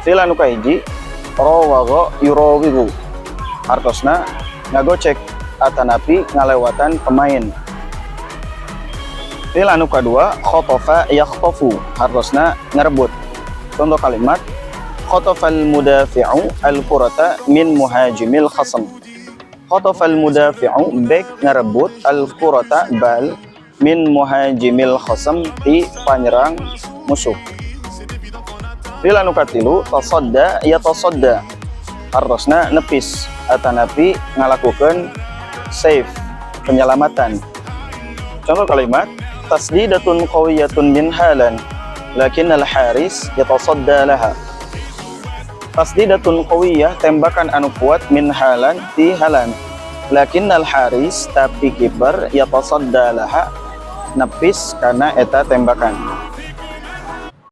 Fiil anu kahiji, rawagha yurawighu, hartosna ngagocek atanapi ngalewatan pemain. Fiil anu kadua, khotofa yakhtofu, hartosna ngarebut. Contoh kalimat, khotofal mudafi'u al-kurata min muhajimil khasm. Khotofal mudafi'u, bek ngarebut, al-kurata, bal, min muhajimil khasm, ti panyerang musuh. Fiil anu katilu, tasadda yatasadda, hartosna nepis atanapi ngalakukeun save, penyelamatan. Contoh kalimat, tasdidatun qawiyatun min Haaland lakinnal haris yatasadda laha. Tasdidatun qawiyah, tembakan anu kuat, min Haaland, ti Haaland, lakinnal haris, tapi kiper, yatasadda laha, nepis kana eta tembakan.